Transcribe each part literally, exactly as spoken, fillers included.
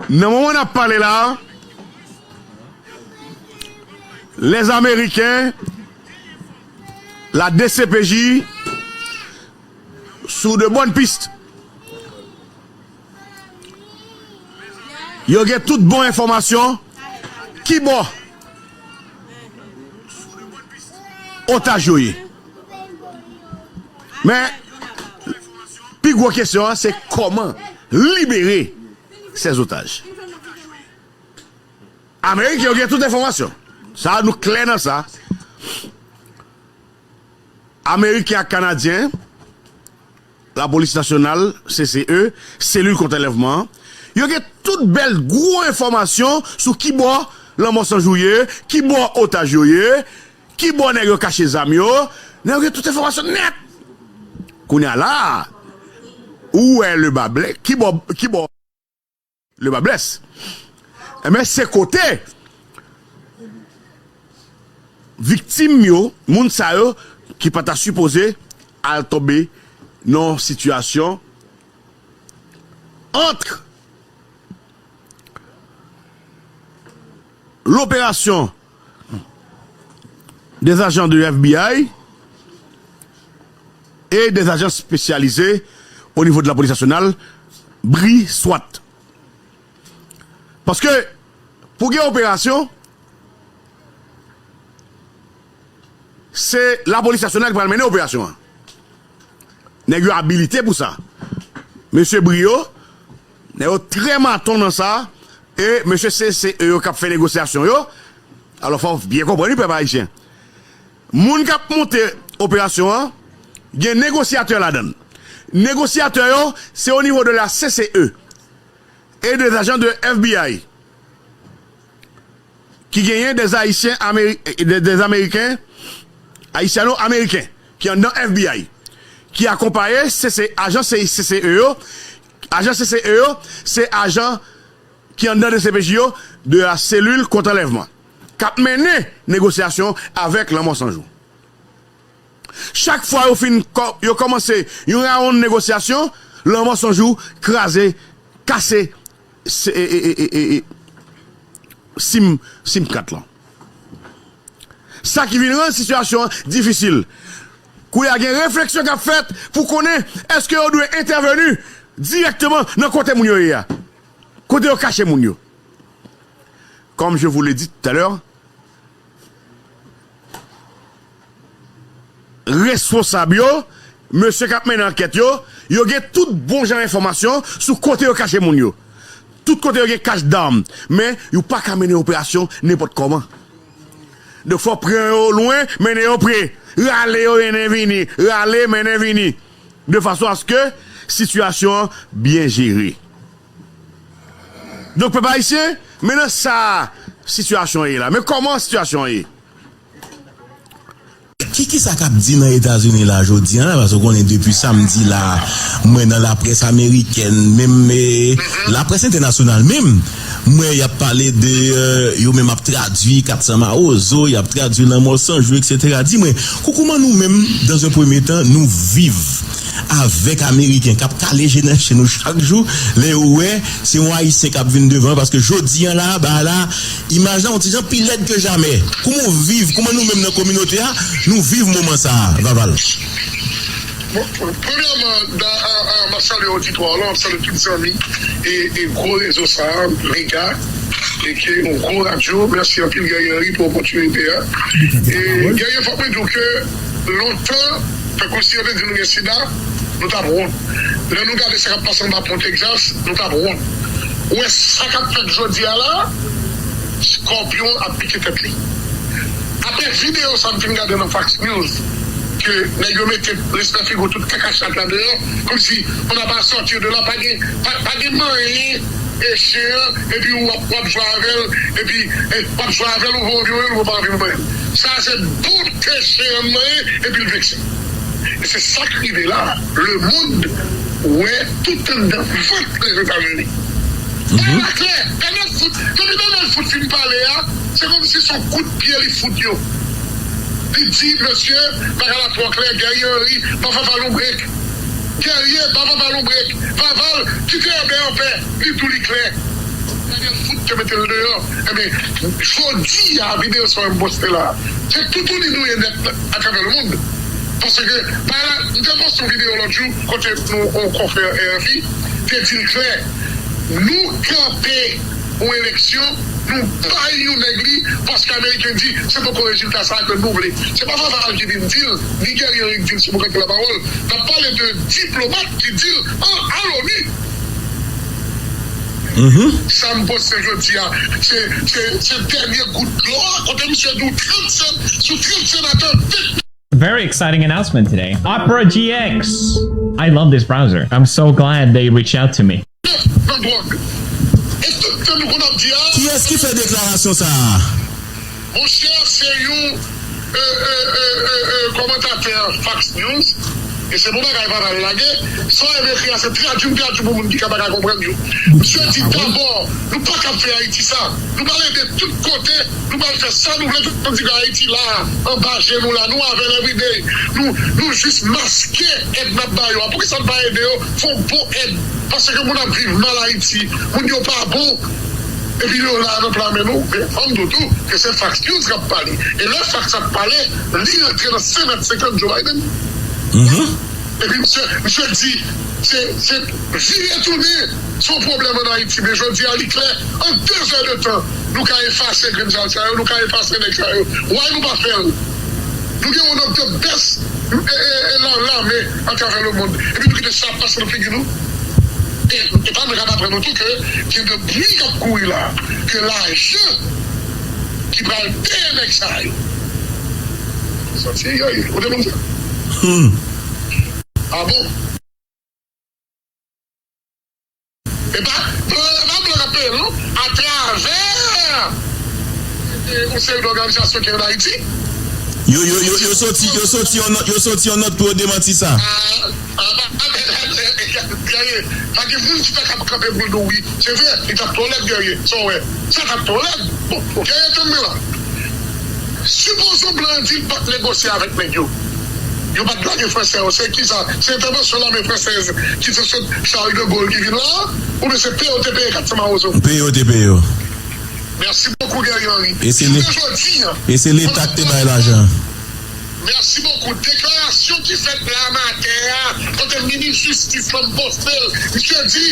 Nan moman n ap pale la, les Américains, la D C P J, sou de bonnes pistes. Yo gen tout bon enfòmasyon kibò otaj yo ye. Men, pi gwo kesyon an, se kòman libere ces otages. Ameriken yo gen tout enfòmasyon. Sa, nou klè nan sa. Ameriken ak Kanadyen, Lapolis Nasyonal, C C E, Selil kont anlèvman an, yo gen tout bèl gwo enfòmasyon sou kibò Lanmò San Jou ye, kibò otaj yo ye, kibò nèg yo kache zam yo. Nèg yo gen tout enfòmasyon nèt. Kounye a la, ou wè le bas blè, kibò, kibò le bas blès. Enben, se kote viktim yo, moun sa yo ki pa ta sipoze al tonbe nan yon sitiyasyon ant l'opération des agents de F B I et des agents spécialisés au niveau de la police nationale, bri swat. Paske, pou gen operasyon, se lapolis nasyonal ki pral mennen operasyon an. Nèg yo abilite pou sa. Mesye Brio, nèg yo trè maton nan sa, e mesye C C E yo k ap fè negosyasyon yo, alò fò w byen konprann wi, pèp ayisyen. Moun k ap monte operasyon an, gen negosyatè ladan l. Negosyatè yo, se o nivo de la C C E et des agents de F B I, ki genyen des Haïtiens Améri-, des, des Américains, Haïtiano-Américains, ki anndan F B I, ki akonpaye C C, ajan C C E yo. Ajan C C E yo, se ajan ki anndan D C P J yo, de la cellule contre enlèvement, k ap mennen negosyasyon avèk Lanmò San Jou. Chak fwa yo fin kò-, yo kòmanse yon rawonn negosyasyon, Lanmò San Jou kraze, kase se, e, e, e, e, e, sim, sim kat lan. Sa ki vin rann sitiyasyon an difisil. Kounye a gen refleksyon k ap fèt pou konnen èske yo dwe entèveni dirèkteman nan kote moun yo ye a. Kote yo kache moun yo. Comme je vous l'ai dit tout à l'heure, responsab yo, mesye k ap mennen ankèt yo, yo gen tout bon jan enfòmasyon sou kote yo kache moun yo. Tout kote yo gen kach dam. Men, yo pa ka mennen operasyon nenpòt kòman. Donk, fò pran yo lwen, mennen yo pre. Rale yo, mennen vini. Rale, mennen vini. De fason aske sitiyasyon an byen jere. Donk, pèp ayisyen, men nan sa sitiyasyon an ye la. Men kòman sitiyasyon an ye? Ki, ki sa k ap di nan Etazini la jodi a la? Paske w konnen depi samdi la, mwen nan laprès amerikèn, menm, eh, laprès entènasyonal menm, mwen y ap pale de, eh, yo menm ap tradui Kat San Mawozo, y ap tradui Lanmò San Jou, et cetera. Di mwen, kou-, kouman nou menm, dans un premier temps, nou viv avèk Ameriken k ap kale je nan je nou chak jou, lè yo wè se yon Ayisyen k ap vin devan, paske jodi a la, ba la, imaj la yon ti jan pi lèd ke jamè. Kouman w viv, kouman nou menm nan kominote a, nou viv moman sa a, Vaval? Bon, premyèman, da, a, a, m ap salye oditwa w lan, m ap salye tout zanmi e, e gwo rezo sa a, Mega, e ke yon gwo radyo. Mèsi anpil, Guerrier Henry, pou opòtinite a. E, Guerrier, fòk mwen di w ke lontan, tankou si yo te di nou gen sida, nou t ap wont. Lè nou gade sa k ap pase anba pon Texas, nou t ap wont. Ou wè sa k ap fèt jodi a la, skòpyon ap pike tèt li. Apre videyo sa m fin gade nan Fox News, ke nèg yo mete respè figi w tout kaka chat la deyò, kòmsi on n'a pas sorti de là, pa gen, pa, pa gen manyen e chen an, epi w ap, w ap jwe avè l, epi, e, w ap jwe avè l, ou pa anvi manyen l, ou pa anvi manyen l. Sa se bout ke chen an manyen, epi l vekse. E se sa k rive la a. Lemonn wè tout anndan vant Lèzetazini. Bagay la klè. Donald Trump, depi Donald Trump fin pale a, se kòmsi se yon kout pye li fout yo. Li di, mesye, bagay la twò klè, Guerrier Henry, ba Vaval yon brek. Guerrier, ba Vaval yon brek. Vaval, kite Herbert anpè, li tou li klè. Daniel Foot te mete l deyò. Ebyen, jodi a, videyo sa a m poste la, se toutouni nou ye nèt atravè lemonn. Paske, bagay la, m te poste yon videyo lòt jou, kote nou, yon konfrè R F I, te di l klè, nou kanpe yon eleksyon, nou bay yon nèg li, paske Ameriken di, se poko rezilta sa a ke nou vle. Se pa Faval ki vin di l, ni Guerrier ki di l sou Boukanke Lapawòl. N ap pale de diplomat ki di l an, a l'ONU. Sa m poste jodi a, se, se, se dènye gout dlo a, kote misye di w trant sen, sou trant senatè, ven. Very exciting announcement today. Opera G X. I love this browser. I'm so glad they reached out to me. Nan dwòg. E tout tan nou konn ap di a. Kiyès ki fè deklarasyon sa a? Monchè, se yon, e, e, e, e, e, kòmantatè Fox News. E se bon bagay Faval lage. Sa w ap ekri a, se tradui m tradui pou moun ki ka pa ka konprann yo. Misye di, dabò, nou pa ka fè Ayiti sa. Nou pral ede tout kote, nou pral fè sa nou vle, tout moun di Ayiti la, anba je nou la, nou avè l everyday. Nou, nou jis maske èd n ap ba yo a. Poukisa n pa ede yo? Fè yon bon èd. Paske moun ap viv mal Ayiti, moun yo pa bon. Epi yo la nan pla men nou, men fò m di w tou ke se Fox News k ap pale. E lè Fox ap pale, li rantre nan senk mèt senkant Joe Biden. Epi misye, misye di, se, se vire tounen, se yon pwoblèm ann Ayiti. Men jodi a, li klè, an de zè de tan, nou ka efase grenn sa yo, nou ka efase nèg sa yo. Why nou pa fè l? Nou gen one of the best, e, e, e, la, lame atravè lemonn. Epi nou kite sa ap pase nan figi nou. E, e pa mwen k ap aprann nou tou ke gen de bri k ap kouri la, ke lajan ki pral peye nèg sa yo. Santi, yo, yo, ou te konn sa? Hmm. Ah bon? E pa, e pa blan k ap peye l, non. Atravè, e, yon seri de òganizasyon ki ann Ayiti. Yo, yo, yo, yo soti, yo soti yon nòt, yo soti yon nòt pou yo demanti sa. Ah, ah, pa, pa, pa, pa, pa, pa gen moun ki ta kab kanpe pou l di w wi. Se vre, li t ap twò lèd, Guerrier. Sa w wè? Sa t ap twò lèd. Bon, ok, tann mwen la. Sipoze blan an di l pa t negosye avèk nèg yo. Yo pa t lage fransè yo. Se kisa? Se entèvansyon lame fransèz ki te sot Charles de Gaulle ki vin la? Oubyen se peye yo te peye kat san Mawozo? Peye yo te peye yo. Mèsi bokou, Guerrier Henry. E se le-, jodi a, e se Leta k te bay lajan. Mèsi bokou. Deklarasyon ki fèt la maten an, kote minis jistis lan poste l, misye di,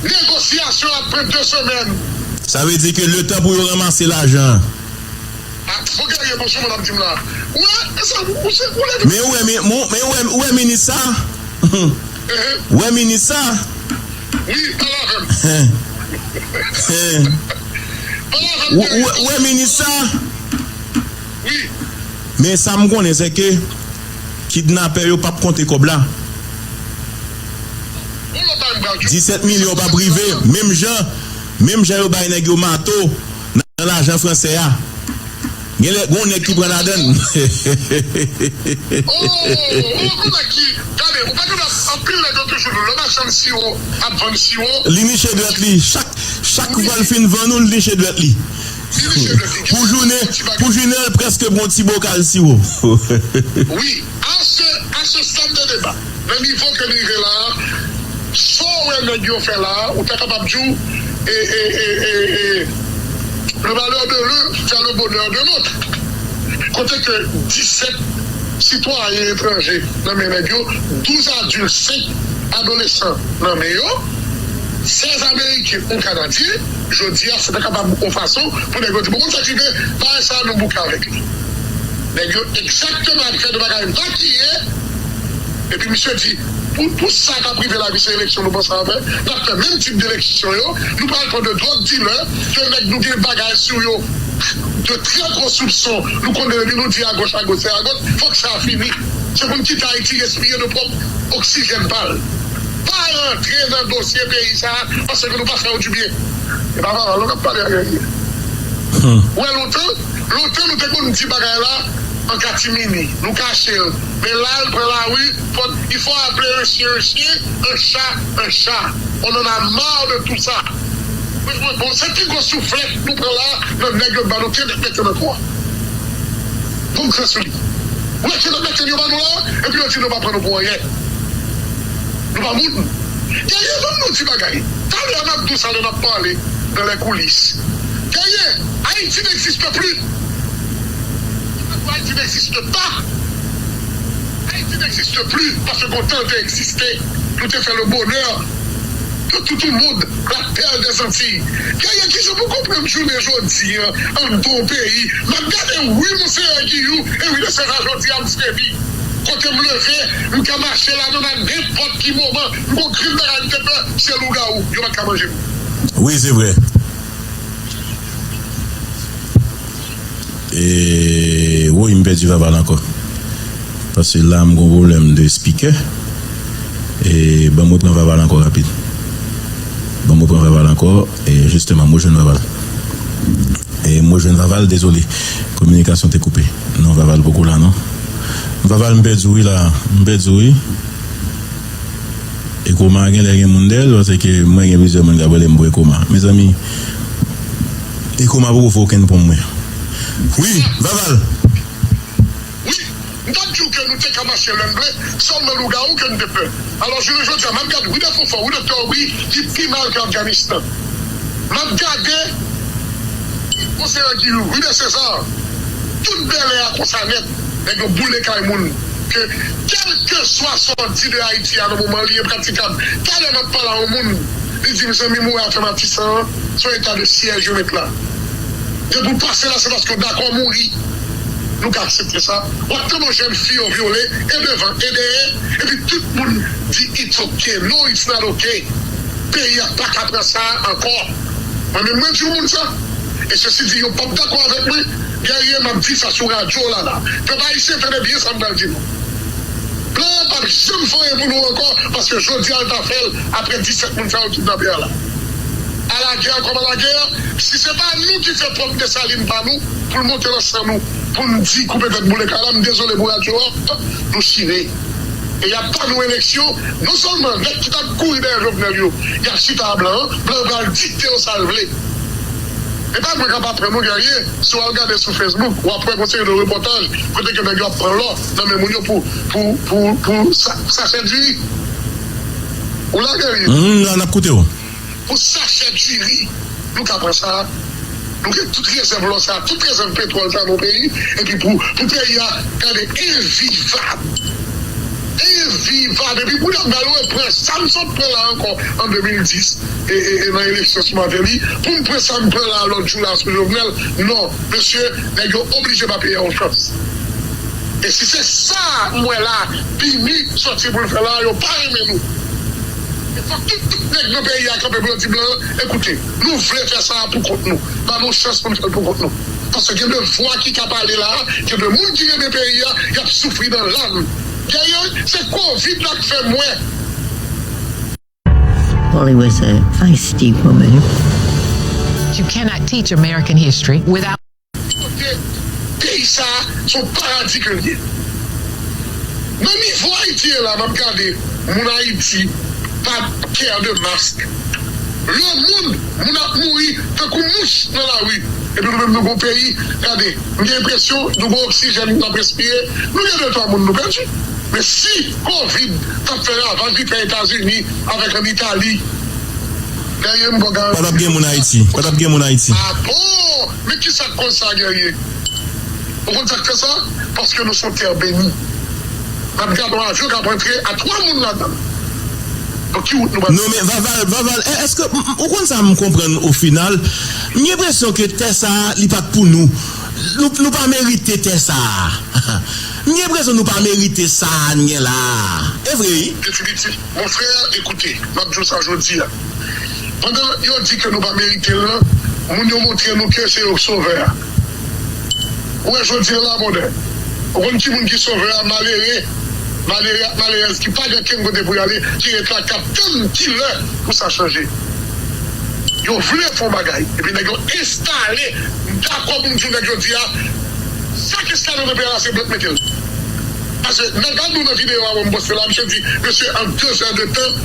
negosyasyon ap pran de semèn. Sa vle di ke letan pou yo ranmase lajan an. Ah, fò Guerrier bon sou moun ap di m la. Ou wè, e sa, ou, ou se, ou lè. Men ou wè, men, men, men ou wè, ou wè minis sa? Ou wè minis sa? Wi, pale avè m. Pale avè m, Guerrier. Ou, ou, ou wè minis sa? Wi. Men sa m konnen, se ke kidnapè yo p ap konte kòb la. Disèt milyon p ap rive, menm jan, menm jan yo bay nèg yo mato nan lajan fransè a. Genlè, gon nèg ki pran ladan l. Oh, oh, gon nèg ki, gade, ou pa tande anpil nèg yo toujou di w, lè machann siwo ap vann siwo. Li niche dwèt li, chak, chak fwa l fin vann ou, li niche dwèt li. Pou jounen, pou jounen, l prèske pran yon ti bokal siwo. Wi, à ce, à ce stade de débat, nan nivo ke n rive la a, sa w wè nèg yo fè la a, ou ta kapab di w, e, e, e, e, e, le malheur de l'un fait le bonheur de l'autre. Kote ke disèt sitwayen etranje nan men nèg yo, douz adil, senk adolesan nan men yo, sèz ameriken, yon kanadyen, jodi a, se ta kapab yon fason pou nèg yo di, bon, moun sa ki rive, bagay sa a, nou bouke avèk li. Nèg yo egzakteman ap fè de bagay makiye, epi misye di, pou, pou sa k ap rive la, misye eleksyon nou panse a fè, n ap fè menm tip de eleksyon yo, nou pral pran de drug dealer, de nèg nou gen bagay sou yo, de très gros soupçons, nou konnen depi nou di agoch, agoch, se agoch, fòk sa fini. Se pou n kite Ayiti respire de pwòp oksijèn pa l. Pa rantre nan dosye peyi sa a, paske nou pa fè yo dibyen. E pa Faval non k ap pale a Guerrier. Ou wè lontan, lontan nou te konn di bagay la an katimini, nou kache l. Men la, l pran lari, fò, il faut appeler un chien un chien, un chat un chat. On en a marre de tout ça. Bon, se pi gwo souflèt nou pran la, nan nèg yo ba nou kenèt mete nan twa. Bon, m kran sou li. Ou wè kenèt mete yo ba nou la, epi yo di nou pa pran nou pou anyen. Nou pa moun. Guerrier, ban m yon ti bagay. Talè a n ap di w sa lè n ap pale. dans les coulisses. Guerrier, Haïti n'existe plus. Haïti n'existe pas. Haïti n'existe plus parce que quand on existait, nous te fait le bonheur de tout le monde, la perle des Antilles. Guerrier, ki jan pou konprann jounen jodi an, an bon peyi. M ap gade wi, monseyè Giyou, e wi, de sèza jodi a, m fremi. Kote m leve, m ka mache ladan nan nenpòt ki moman. M gon grenn bagay m te pè, se lougawou. Yo pa ka manje m. Wi, se vre. E, woy, m pèdi Vaval ankò. Paske la, m gon pwoblèm de spikè. E, ban m reprann Vaval ankò rapid. Ban m reprann Vaval ankò. E, jisteman, m rejwenn Vaval. E, m rejwenn Vaval, dezole. Kominikasyon te koupe. Non, Vaval poko la, non. Vaval, m pèdi w wi la. M pèdi w wi. Ekoma genlè gen moun dèyè l, paske mwen gen plizyè moun k ap rele m pou Ekoma. Mezanmi, Ekoma poko fè okenn pon mwen. Wi, Vaval! Wi, m t ap di w ke nou te ka mache lè n vle, sèlman lougawou ke n te pè. Alò, jounen jodi a, m ap gade Wi de Fonfò, Wi Doktè Obri, ki pi mal ke Afganistan. M ap gade Konseye Giyou, Wi de Sezar, tout bèlè a konsa nèt, nèg yo boule kay moun. Ke kèlkeswa sa w di de Ayiti a nan moman, li enpratikab. Talè m ap pale a yon moun, li di, "Mezanmi, m wè afè Matisan an, se yon eta de syèj yo met la." Depi w pase la, se paske w dakò mouri. Nou ka aksepte sa. W ap tande yon jèn fi yo vyole, e devan, e dèyè, epi tout moun di, "It's okay, no, it's not okay." Peyi a pa ka pran sa ankò. Mwen menm, mwen di yon moun sa. E sesi di, yo p ap dakò avèk mwen. Guerrier, m ap di sa sou radyo la, la. Pèp ayisyen, tande byen sa m pral di nou. Blan an p ap janm fè anyen pou nou ankò, paske jodi a, l ta fè l apre disèt moun sa yo kidnape a la. Alagè kòm alagè, si se pa nou ki fè pwòp Desalin pa nou, pou l monte nan san nou, pou n di koupe tèt boule kay la, m dezole pou radyo a, nou chire. E y ap ba nou eleksyon, non sèlman nèg ki t ap kouri dèyè Jovenel yo, y ap chita a blan an, blan an pral dikte yo sa l vle. E pa mwen k ap aprann nou, Guerrier, si w al gade sou Facebook, w ap wè gon seri de repòtaj kote ke nèg yo ap pran lò nan men moun yo pou, pou, pou, pou sa, sachè diri. Ou la, Guerrier? Mm, la, n ap koute w. Pou sachè diri, nou ka pran sa. Nou gen tout rezèv lò sa, tout rezèv petwòl sa nan peyi, epi pou, pou peyi a, gade, envivab. Envivab. Epi pou n ap ba yo pran sa m sot pran la ankò an de mil dis, e, e, e nan eleksyon sou Martelly, pou m pran sa m pran la lòt jou la sou Jovenel, non, mesye, nèg yo oblije ba peyi a yon chans. E si se sa m wè la, BINUH sòti pou l fè la, yo pa renmen nou. E fòk tout, tout nèg nan peyi a kanpe pou yo di blan an, ekoute, nou vle fè sa a pou kont nou. Ba nou chans pou n fè l pou kont nou. Paske gen de vwa ki ka pale la, gen de moun ki renmen peyi a, y ap soufri nan lam. Guerrier, se kovid la k fè m wè. Polly was a feisty woman. You cannot teach American history without Kote peyi sa a, se yon paradi ke l ye. Nan nivo Ayiti ye la, m ap gade moun Ayiti pa kè de mask. Lemonn, moun ap mouri tankou mouch nan lari. Epi nou menm nou gon peyi, gade, m gen enpresyon nou gon oksijèn n ap respire. Nou gen de twa moun nou pèdi. Men si kovid t ap fè ravaj li fè Etazini avèk ann Itali, dèyè m bò garanti. Pa t ap gen moun Ayiti. Pa t ap gen moun Ayiti. Ah bon? Men kisa k koz sa, Guerrier? Ou konn sa k fè sa? Paske nou se yon tè beni. N ap gade yon avyon k ap antre a twa moun ladan l. Bon, ki wout nou pral... Non, men Vaval, Vaval, è-, èske, m, m, ou konn sa m konprann o final? M gen enpresyon ke tè sa a, li pa t pou nou. Nou, nou pa merite tè sa a. M gen enpresyon nou pa merite sa a n gen la a. E vre, wi. Definitif. Mon frè, ekoute, m ap di w sa jodi a. Pandan yo di ke nou pa merite l lan, moun yo montre nou ke se yo k sovè a. Ou wè jodi a la, monchè, ou konn ki moun ki sovè a? Malere, malere ak malerèz ki pa gen kenn kote pou y ale, ki ret la k ap tann ki lè pou sa chanje. Yo vle fè yon bagay, epi nèg yo enstale, m dakò pou m di w nèg jodi a, sa k enstale nan peyi a la, se blan k mete l. Paske nan gad nou nan videyo a, mwen m poste la, misye di, mesye, an de zè de tan,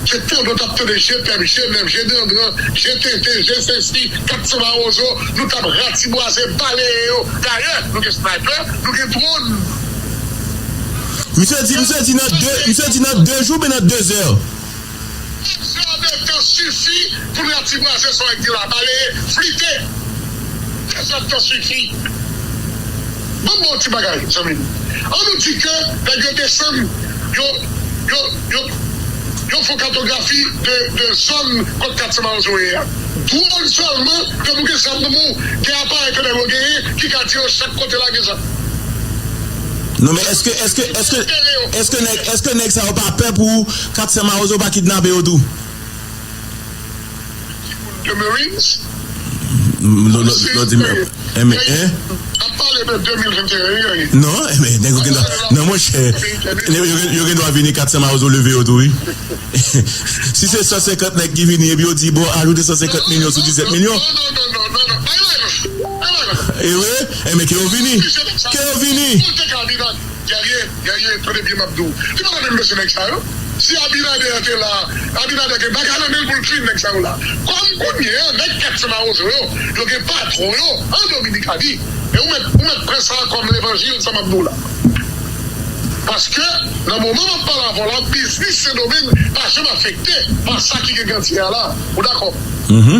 se tande w t ap tande je pèp, je nèf, je dandran, je tenten, je sesi, kat san mawozo, nou t ap ratibwaze, baleye yo. Dayè, nou gen sniper, nou gen dwòn. Misye di, misye di nan de, misye di nan de jou, oubyen nan de zè. Kat zè de tan sifi pou n Ti bwa se sa w di la, baleye, flite. Fè sa tan sifi. Ban m ba w ti bagay, zanmi m. An nou di ke nèg yo desann, yo, yo, yo, yo fè katografi de, de zòn kot kat san Mawozo ye a. Dwòn sèlman, ke pou gen zam nan men w, gen aparèy ke nèg yo genyen, ki ka di yo chak kote la gen zam. Non, men èske, èske, èske, èske nèg, èske nèg sa yo pa pè pou kat san Mawozo pa kidnape yo tou? The Marines? Lò, lò, lò, di m, eh, men, hein? Ap pale de de mil venteyen, wi, wi. Non, eh, men, nèg yo gen dwa, non, monchè, nèg yo gen, yo gen dwa vini kat san Mawozo leve yo tou, wi. Si se san senkant nèg ki vini, epi yo di, bon, ajoute san senkant milyon sou disèt milyon. Non, non, non, non, non, non. Ay, ay, ay, ay. E wi, eh, men, ke yo vini. Ke yo vini. Guerrier, Guerrier, tande byen m ap di w. Li pa ta menm bezwen nèg sa yo. Si Abinader te la, Abinader gen bagay nan men l pou l clean nèg sa yo la. Kòm kounye a, nèg kat san Mawozo yo, yo gen patwon yo an Dominikani. E ou mèt, ou mèt pran sa kòm levanjil, sa m ap di w la. Paske, nan moman m ap pale avè w la, biznis Sendomeng pa janm afekte pa sa ki gen Gantye a la. Ou dakò? Mhm.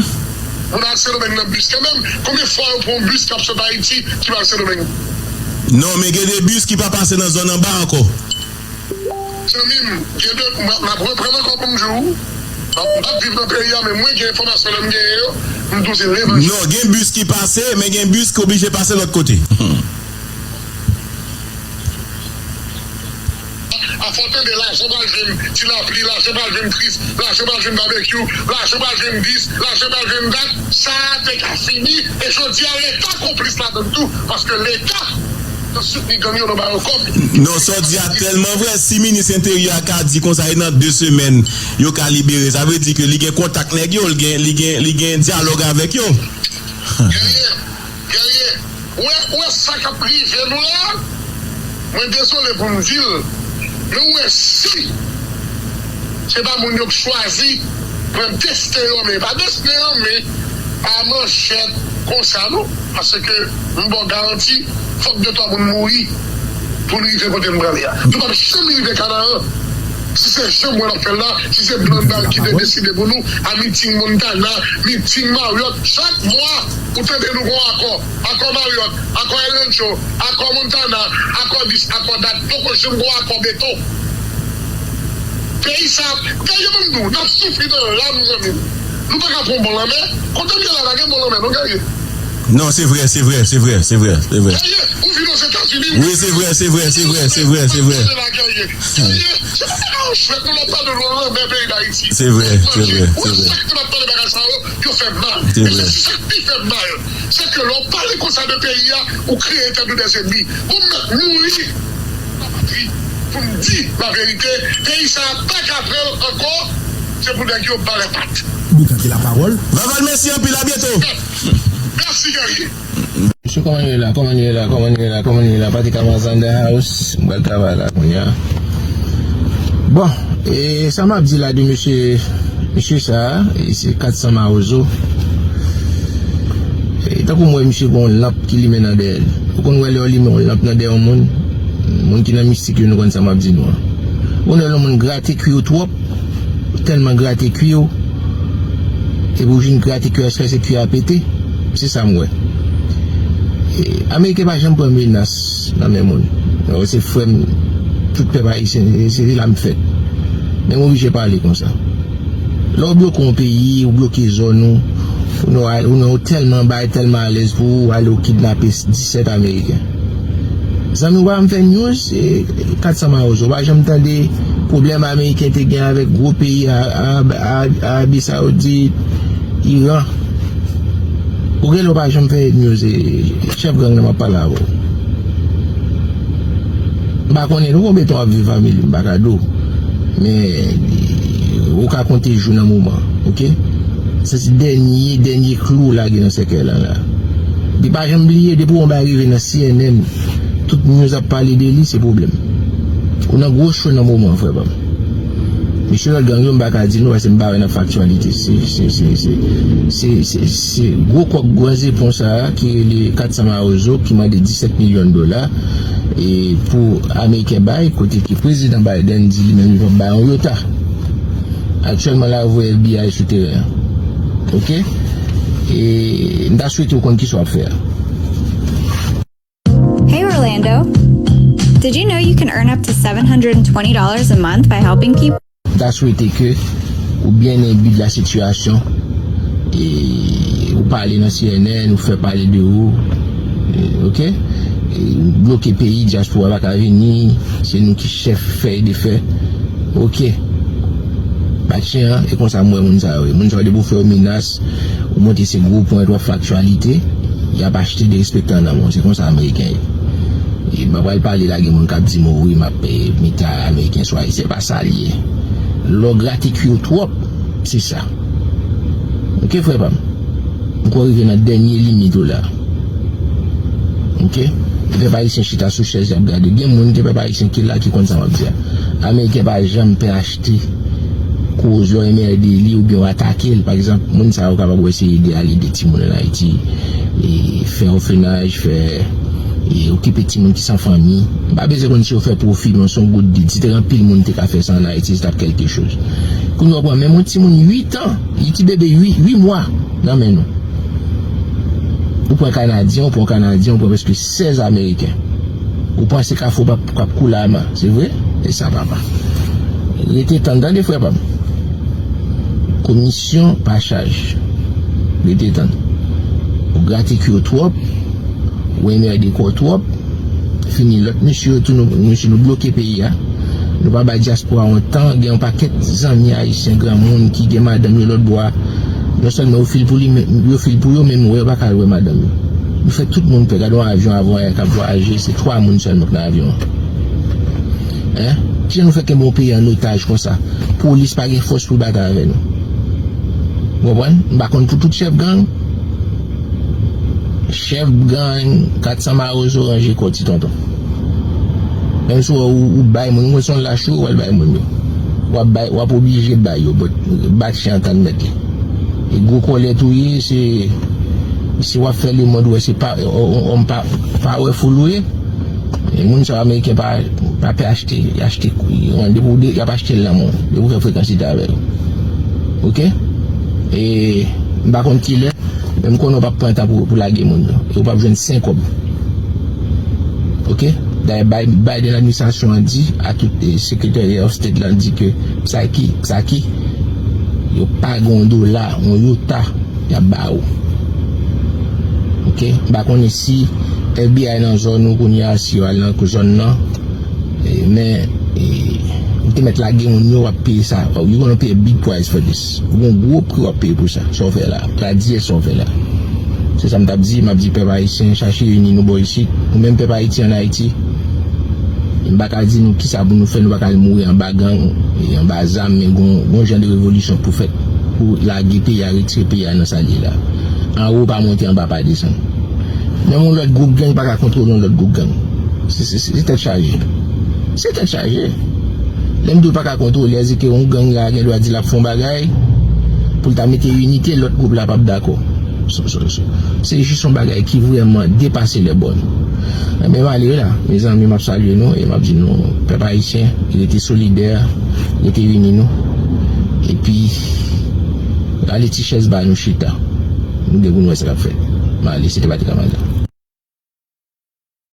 Moun al Sendomeng nan bis kanmenm. Konbyen fwa yo pran yon bis k ap sot Ayiti ki pral Sendomeng? Non, men gen de bis ki pa pase nan zòn anba ankò. Zanmi m, gen de, m ap, m ap reprann ankò pou m di w. M ap, m p ap viv nan peyi a, men mwen gen enfòmasyon lè m genyen yo, m di w se levanjil. Non, gen bis ki pase, men gen bis ki oblije pase lòt kote. A fò tande lajan pral jwenn Ti Lapli, lajan pral jwenn Kris, lajan pral jwenn Babekyou, lajan pral jwenn dis, lajan pral jwenn dat, sa a te ka fini, e jodi a Leta konplis ladan l tou, paske Leta nan soutni gang yo, nan ba yo kòb. Non, sa w di a tèlman vrè. Si minis enteryè a ka di konsa, e nan de semèn, yo ka libere, sa vle di ke li gen kontak nèg yo, li gen, li gen, li gen dyalòg avèk yo. Guerrier, Guerrier, ou wè, ou wè sa k ap rive nou la? Mwen dezole pou m di l, men ou wè si se pa moun yo k chwazi pran desten yo an men, pa desten an men a manchèt konsa non, paske m ba w garanti, fòk de twa moun mouri pou n rive kote n prale a. Nou p ap janm rive Kanaran. Si se jan mwen ap fè l la, si se blan bal ki te deside pou nou, a miting Montana, miting Marriott, chak mwa ou tande nou gon akò. Akò Marriott, akò El Rancho, akò Montana, akò dis, akò dat, poko janm gon akò beton. Peyi sa, Guerrier, ban m di w, n ap soufri nan lam, zanmi m. Nou pa ka pran bon lanmè. Kote m ye la, pa gen bon lanmè non, Guerrier. Non, se vrè, se vrè, se vrè, se vrè, se vrè. Guerrier, ou vin Ozetazini, wi, se vrè, se vrè, se vrè, se vrè, se vrè. Guerrier, se pa bagay anchwèt, nou la pale de lanmè peyi Dayiti. Se vrè, se vrè, se vrè. Ou wè sa k te ap pale bagay sa yo, yo fè m mal. Se vrè. E se sa k pi fè m mal. Se ke lè w pale konsa de peyi a, ou kreye tèt ou dèz enmi. Ou mèt mouri. Lapatri, pou m di laverite, peyi sa a pa ka pran l ankò, se pou nèg yo ba lè pat. Boukan ki lapawòl. Vaval, mèsi anpil, a byento. Mèsi, Guerrier. Mesye, kòman nou ye la? Kòman nou ye la? Kòman nou ye la? Kòman nou ye la? Patrick Amazan in the house. M pral travay la kounye a. Bon, e sa m ap di la de mesye, mesye sa a, e se kat san Mawozo. E tankou m wè misye gen yon lanp ki limen nan dèyè l. Ou konn wè lè yo limen yon lanp nan dèyè yon moun? Moun ki nan mistik yo, nou konn sa m ap di nou an. Ou konn wè lè yon moun grate kwi w twòp, tèlman grate kwi w, epi w vin grate kwi a jiskaske kwi a pete. Se sa m wè. E, Ameriken pa janm pran menas nan men moun. Yo, se frè m, tout pèp ayisyen, se, se la m fèt. Men m oblije pale konsa. Lè w bloke yon peyi, ou bloke zòn ou, ou nan, ou nan, ou tèlman bay, tèlman alèz pou ou, ou ale ou kidnape disèt Ameriken. Zanmi, ou pa janm fè news, e, kat san Mawozo, ou pa janm tande pwoblèm Ameriken te gen avèk gwo peyi a, a, a, Arabi Sawoudit, Iran. Ou genlè ou pa janm fè news, e, chèf gang nan m ap pale avè w. M pa konnen non konbyen tan w ap viv, fanmi m, m pa ka di w. Men, ou ka konte jou nan moman, oke? Sa se dènye, dènye klou w lage nan sèkèy lan la. Epi pa janm bliye, depi w wè yon bagay rive nan C N N, tout news ap pale de li, se pwoblèm. Ou nan gwo cho nan moman an, frè pa m. Mesye lòt gang yo, m pa ka di nou, paske m pa wè n ap fè aktyalite. Se, se, se, se, se, se, se gwo kòk gran zepon sa a ki rele kat san Mawozo, ki mande disèt milyon dola, e pou Ameriken bay, kote ke Prezidan Biden di li menm li p ap bay yon yota. Aktyèlman la, yo voye F B I sou teren an. Ok? E m ta swete w konn kisa w ap fè a. Hey Orlando, did you know you can earn up to seven hundred twenty dollars a month by helping people? M ta swete ke ou byen enbi de la sitiyasyon, e ou pale nan C N N, ou fè pale de ou, e, ok? E ou bloke peyi, dyaspora pa ka vini, se nou ki chèf fè e defè. Ok. Bat chen an, e konsa m wè moun sa yo ye. Moun sa yo depi w fè yo menas, ou monte se gwo pwen, w ap fè aktyalite, y ap achte derespektan nan men w. Se konsa Ameriken ye. E m pa pral pale lage moun k ap di m, o wi, m ap, e, mete Ameriken sou Ayisyen. Se pa sa l ye. Lè w grate kwi w twòp, se sa. Ok, frè pa m? M kwè w rive nan dènye limit ou la. Ok? E pèp ayisyen chita sou chèz, y ap gade. Gen moun ke pèp ayisyen ki la ki konn sa m ap di a. Ameriken pa janm pè achte koz lè w enmède li oubyen w atake l. Pa egzanp, moun sa yo kapab wè se ede al ede timoun ann Ayiti, e fè òfenaj, fè, e okipe timoun ki san fanmi. M pa bezwen konn si yo fè pwofi, men se yon gwo did. Si te gen anpil moun te ka fè sa ann Ayiti, se t ap kèlke choz. Kounye a w pran menm yon timoun uit an, yon ti bebe uit, uit mwa nan men nou. Ou pran Kanadyen, ou pran Kanadyen, ou pran prèske sèz Ameriken. Ou panse Kafou p ap, p ap koule a men, se vre? E sa papa. Rete tann, tande frè pa m. Komisyon pa chaj. Rete tann. Ou grate kwi w twòp, ou enmède kò w twòp, fini lòt mesye yo tou, nou, mesye nou bloke peyi a. Nou pa bay dyaspora yon tan, gen yon pakèt zanmi ayisyen, granmoun ki gen madanm yo lòt bò a. Non sèlman yo fil pou li, men, yo fil pou yo, men nou wè yo pa ka al wè madanm yo. Nou fè tout moun pè. Gade yon avyon avanyè k ap vwayaje, se twa moun sèlman k nan avyon an. Hein? Kijan nou fè kenbe yon peyi an otaj konsa? Polis pa gen fòs pou l batay avè nou. Ou konprann? M pa konn pou tout chèf gang. Chèf gang, kat san mawozo ranje kò ti tonton. Menm si w, ou, ou bay moun, ou se yon lach ou, w al bay moun yo. W ap bay, w ap oblije bay yo, but bat chen an tann mèt li. E gwo kòlèt ou ye, se, si w ap fè lemonn wè se pa, o, o, òm pa, powerful ou ye. E moun sa yo Ameriken pa, pa pè achte, y achte, y randevou de, y ap achte l nan men w. Depi w fè frekansite avè yo. Ok? E m pa konn kilè, men m konnen w p ap pran tan pou, pou lage moun yo. E w p ap jwenn senk kòb. Ok? Dayè Bi-, Biden administrasyon an di a tout, e, Secretary of State la di ke Psaki, Psaki, yo pa gen yon dola, yon yota y ap ba ou. Ok? M pa konnen si F B I nan zòn ou kounye a, si yo al nan zòn nan. E, men, e, ou te mèt lage moun yo, w ap peye sa. You gonna pay a big price for this. Ou gon gwo pri w ap peye pou sa. Sa w fè la. Tradiyè sa w fè la. Se sa m t ap di, m ap di pèp ayisyen, chache ini nou bò isit. Nou menm pèp Ayiti ann Ayiti. M pa ka di nou kisa pou nou fè, nou pa ka al mouri anba gang, e anba zam, men gon, gon jan de revolisyon pou fèt, pou lage peyi a, retire peyi a nan sa l ye la. Anwo pa monte, anba pa desann. Menm yon lòt gwoup gang pa ka kontwole yon lòt gwoup gang. Se, se, se, se tèt chaje. Se tèt chaje. Lè m di w pa ka kontwole, se ke yon gang la gen dwa di l ap fè yon bagay, pou l ta mete inite, lòt gwoup la p ap dakò. Se, se, se, se jis yon bagay ki vrèman depase lè bòn. Enben, m ale la, mezanmi, m ap salye nou e m ap di nou, pèp ayisyen, rete solidè, rete ini nou. Epi, rale ti chèz ba nou chita. Nou gen pou n wè sa k ap fèt. M ale, se te Patrick Amanda.